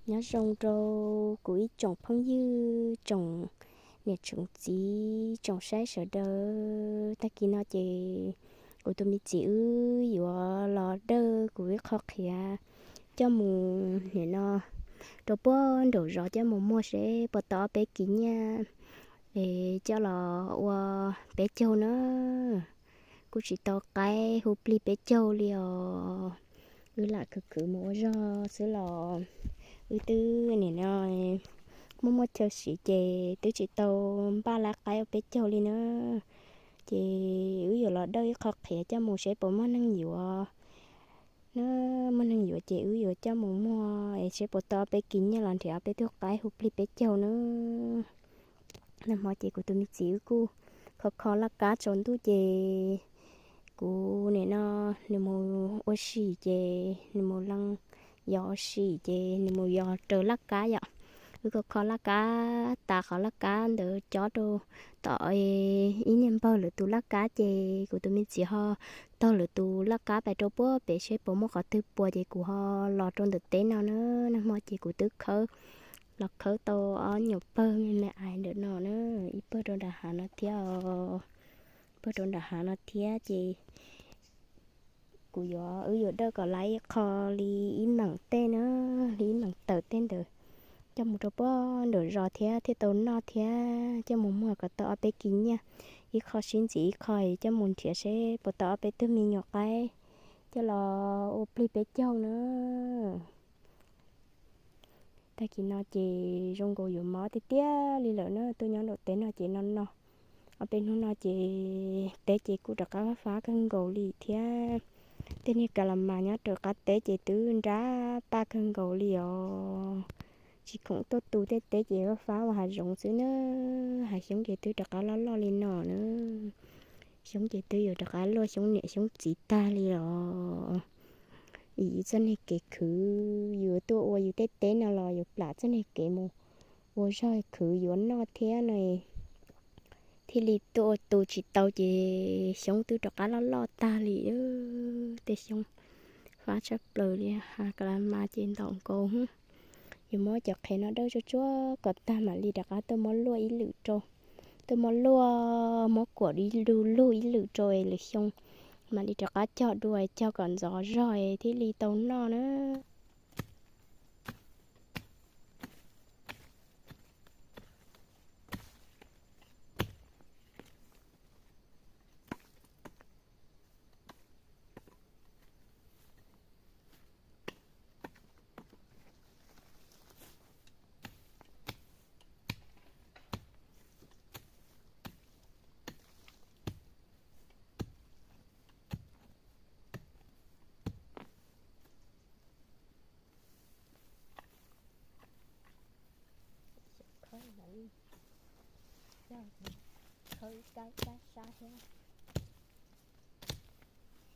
Nyob zoo rau kuv ib tsoom phooj ywg, tsoom niam tsoom txiv, tsoom saib sawv daws. Tag kis no ces kuv tus me txiv wb yuav los dawj kuv ib qho qhiav coj mus nim no rau puag nraum zos coj mus muag seb puas tau ob peb kis nyiaj es coj los ua peb caug na. Kuj tsis tau qaib hu plig peb caug li os. Wb lam khwv khwv mus ua zog xwb los wb twb nim no muaj muaj chaw siv ces twb tsis tau npaj lab qaib ua peb caug li na. Ces wb yuav los dawj ib qho qhiav coj mus seb puas muaj neeg yuav na. Muaj neeg yuav ces wb yuav coj mus muag es seb puas tau ob peb kis nyiaj los nrhiav ob peb tug qaib hu plig peb caug na. Nag hmo ces kuv tus me txiv wb kuj kho kho laj kab tsaus ntuj ces kuv nim no nws mus ua si ces nws mus leej yos ua si ces nws mus yos raws laj kab yom. Wb kho kho laj kab tas qhov laj kab ntawd cob rau tom ib niag npawg lawv tus laj kab ces kuv tus me txiv ho taug lawv tus laj kab pais rau puag pem seb puas muaj qhov twg puas ces kuv ho los rau ntawm teb no na. Nag hmo ces kuv twb khawb los khawb tau ob nyuam pawg me me ais ntawm no na, ib pawg rau nram hav no thiab os. Pawg rau nram hav no thiab ces kuv yuav, wb yuav dawj kom laiv ib qho li ib meem tej na, li ib meem tawm tej ntawd coj mus rau puag nraum zos thiab thiaj tau noj thiab coj mus muag kom tau ob peb kis nyiaj, ib qho sib ntxiv ib qho coj mus nrhiav seb puas tau ob peb tug me nyuam qaib coj los ua plig peb caug na. Tag kis no ces zoo nkaus yuav mob tiag tiag li lawm na, tuaj nyob nraum teb no ces no no. Ob peb hnub no ces teb ces kuj rov qab fab fab kawg nkaus li thiab. Tej niag kas las mas nyob rau qab teb ces twb nrab paj kawg nkaus li os. Tsis khoom tuaj tu tej teb ces fab fab ua hav zoov xwb na. Hav xyoob ces twb rov qab loj loj li no na. Xyoob ces twb yuav rov qab luaj xyoob niam xyoob txiv tag li los. Yus txoj niag kev khwv, yus tuaj ua yus tej teb no los yuav plam txoj niag kev mus ua zog khwv yuav noj thiab no, thiaj li tuaj ua tu tsis tau ces xyoob twb rov qab loj loj tag li. Tej xyoob fab tshaj plaws li, hav kas las mas ces ntaus nkaus. Yuav muab cov qhiav no dawj tsuag tsuag kom tag mam li rov qab tuaj muab luaj ib lwm rau, tuaj muab luaj muab kuam ib lub lug ib lwm rau es lwm xyoo mam li rov qab cog dua, cog kom ntxov zog es thiaj li tau noj na. Khawb, khawb kab kab sab thiab,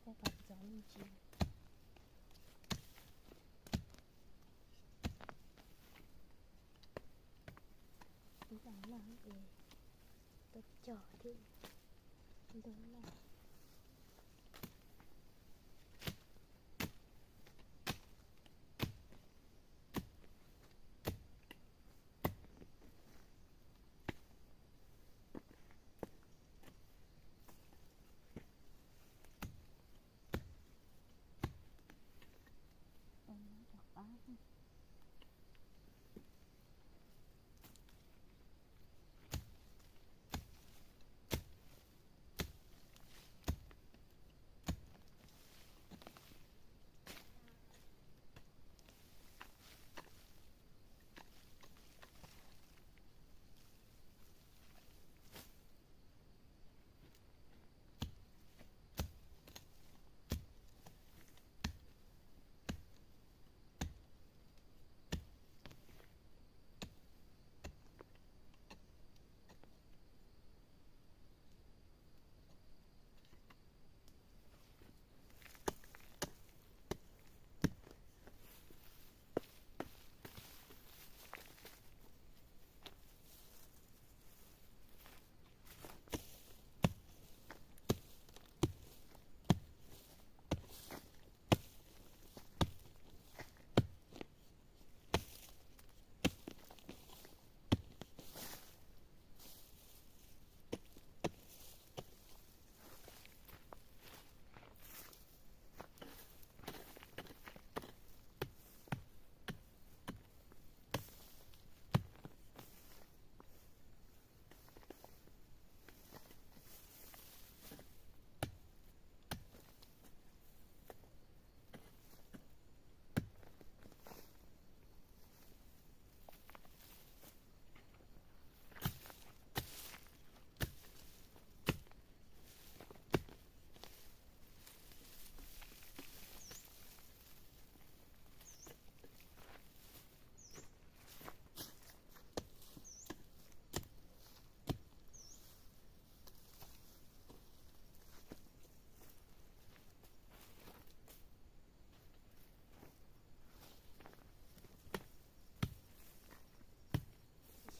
tej qhov ntxov me ntsis. Ib los noj es tuaj cog thiab ntug noj.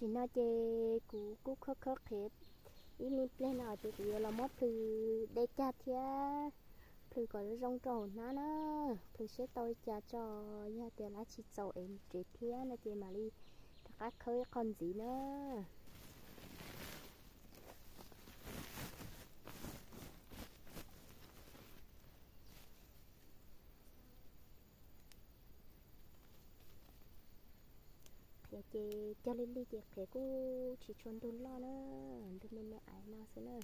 Nim no ces kuv kuj khawb khawb qhiav ib me pliag no ces kuv yuav los muab plhws de cag thiab plhws kom zoo rau hauv hnab na. Plhws seb tau li cas tso, yog tias lawv tsis txaus es mus tsev thiab no ces mam li rov qab khawb ib qho ntxiv na. Qhiav ces cog li li ces qhiav kuj tsis tshua ntug loj na, ntug me me aiv no xwb na.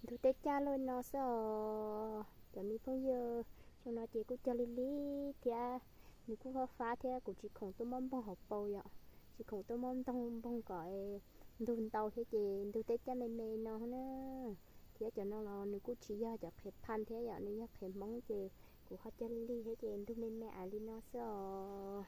Ntug teb caj los no xwb os cov me phooj ywg. Xyoo no ces kuj cog li li thiab, nws kuj fab fab thiab kuv tsis khoom tuaj muab npoog hauv paus yom, tsis khoom tuaj muab npoog npoog kom ntug ntau thiab ces ntug teb caj me me no na. Thiab cov no los nws kuj tsis yog cov qhiav phaj thiab yom, nws yog qhiav Hmoob ces kuv ho cog li li thiab ces ntug me me aiv li no xwb os.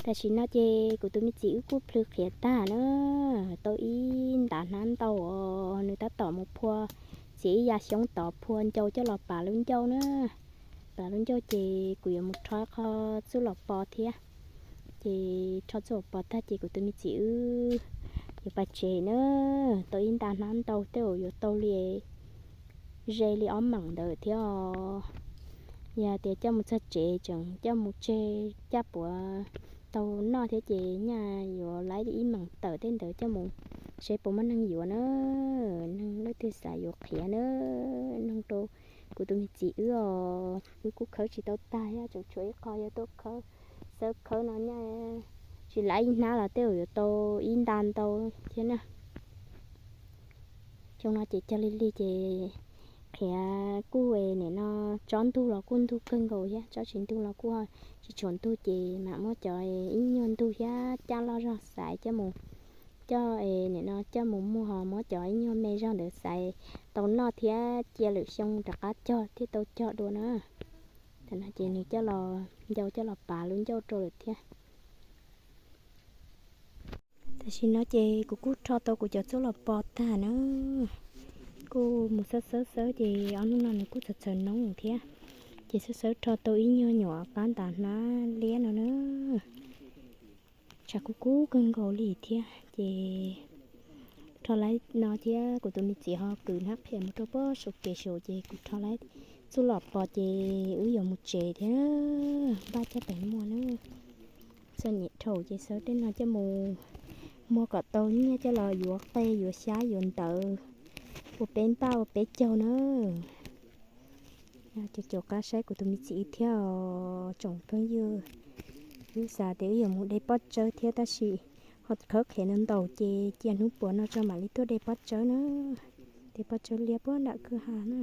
Tam sim no ces kuv tus me txiv wb kuj plhws qhiav tag na, tau ib ntav hnab ntau os. Nws tab tom mus phua, txiav ib yav xyoob tod phua ncau coj los pav lub ncauj na. Pav lub ncauj ces kuv yuav mus rho qho txuj lom pov thiab. Ces rho txuj lom pov tag ces kuv tus me txiv wb yuav pais tsev na. Tau ib ntav hnab ntau tej zaum yuav tau li ze li ob meem ntawd thiab os. Yog tias coj mus txog tsev tseem coj mus tseg caj puav tau noj thiab ces nyaj yuav laib li ib meem tawm tej ntawd coj mus seb puas muaj neeg yuav na. Neeg leej twg xav yuav qhiav na, noog rau kuv tus me txiv wb os. Wb kuj khawb tsis tau tag thiab, tseem tshuav ib qho yuav tuaj khawb, xawb khawb no nyaj tsis laib ib hnab los tej zaum yuav tau ib nta ntau thiab na. Xyoo no ces cog li li ces qhiav kuj nim no tsob ntug los kuj ntug kawg nkaus thiab, tsob tsis ntug los kuj tsis tshua ntug ces mam muab cov ib nyuag ntug thiab caj loj zog xaiv coj mus, coj nim no coj mus muag ho muab cov ib nyuag me zog ntawd xaiv tau noj thiab cia lwm xyoo rov qab cog thiaj tau cog dua na. Tam no ces nws coj los ncau coj los pav lub ncauj rau lawm thiab. Tam sim no ces kuv kuj rho tau kuv cov txuj lom pov tag na. Kuj mus xawb xawb xawb ces ob hnub no nws kuj txhawv txhawv noob thiab. Ces xawb xawb rho tau ib nyuag nyuam qab ntav hnab liab no na. Tshav kuj kub kawg nkaus li thiab ces rho laib no thiab kuv tus me txiv ho kwv hnab qhiav mus rau pob saum kev saum ces kuv rho laib txuj lom pov ces wb yuav mus tsev thiab npaj coj pem muag na. Txom nyem dhau ces xawb tej no coj mus muag kom tau nyiaj coj los yuav qe yuav xyab yuav ntawv ua peb npaj ua peb caug na. Caum caum qab saib kuv tus me txiv wb thiab os tsoom phooj ywg. Wb xav tias wb yuav mus de pob tsawb thiab tab sis ho khawb qhiav ntau ntau ces cia hnub puas no tso mam li tuaj de pob tsawb na. Ces pos tsawv lias puag nram kwj ha na.